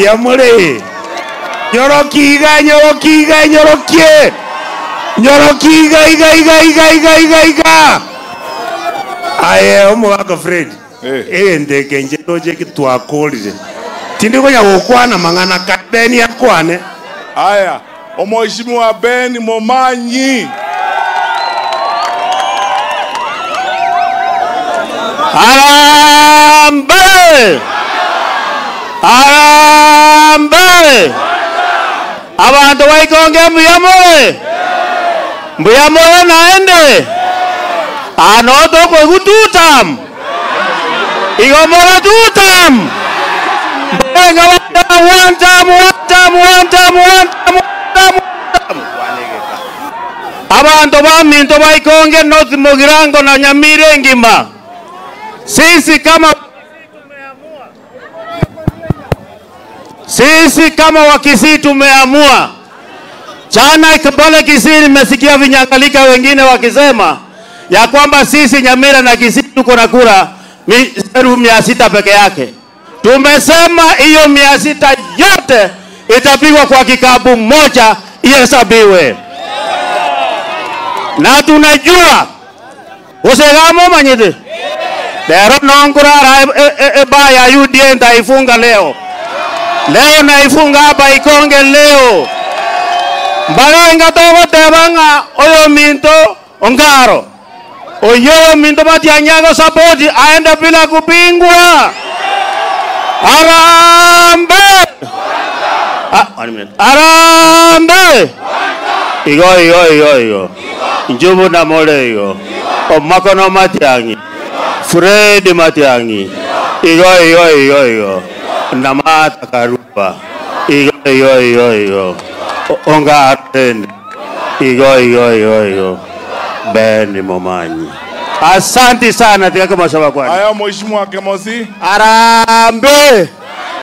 Mbuya more? Nyorokia iga, nyorokia iga, nyorokie! Nyorokia iga, iga, iga, iga, iga, iga, iga! Aye omogaka Fred, egento eke inche ndoche eki twakorire. Tindi konya gokwana mang'ana ka Ben akwane. Aya, Omweshimiwa Ben Momanyi. Harambee! Harambee! Abanto ba Ikonge mbuya more? Mbuya more naende? Aa noo tokoigwa tutam. Igo more tutam. Mbarenge bagoteba one term, one term, one term, one term, one term, one term. Abanto baminto ba Ikonge, North Mugirango na Nyamira engima, sisi kama Sisi kama Wakisii tumeamua. Jana pale Kisii nimesikia vinyangalika wengine wakisema ya kwamba sisi Nyamira na Kisii tuko na kura 600,000 peke yake. Tumesema hiyo 600 yote itapigwa kwa kikapu moja ihesabiwe. Na tunajua usegamo manyite lero nonkurara eba ya UDA nitaifunga leo. Leo naifunga hapa Ikonge leo. Mbarenga togoteba ng'a oyo minto Ongaro. Oyo minto Matiang'i support aende bila kupingwa. Harambee! Ah, one minute. Harambee! Igo igo igo igo. Njubu na more igo. Omakono Matiang'i. Fred Matiang'i. Igo igo igo igo. Namata Karuba. Igo igo igo igo. Ongaro Igo igo igo igo. Ben Momanyi. Asante sana tika kama shaba kwani. Aya, Mheshimiwa Kemosi. Harambee!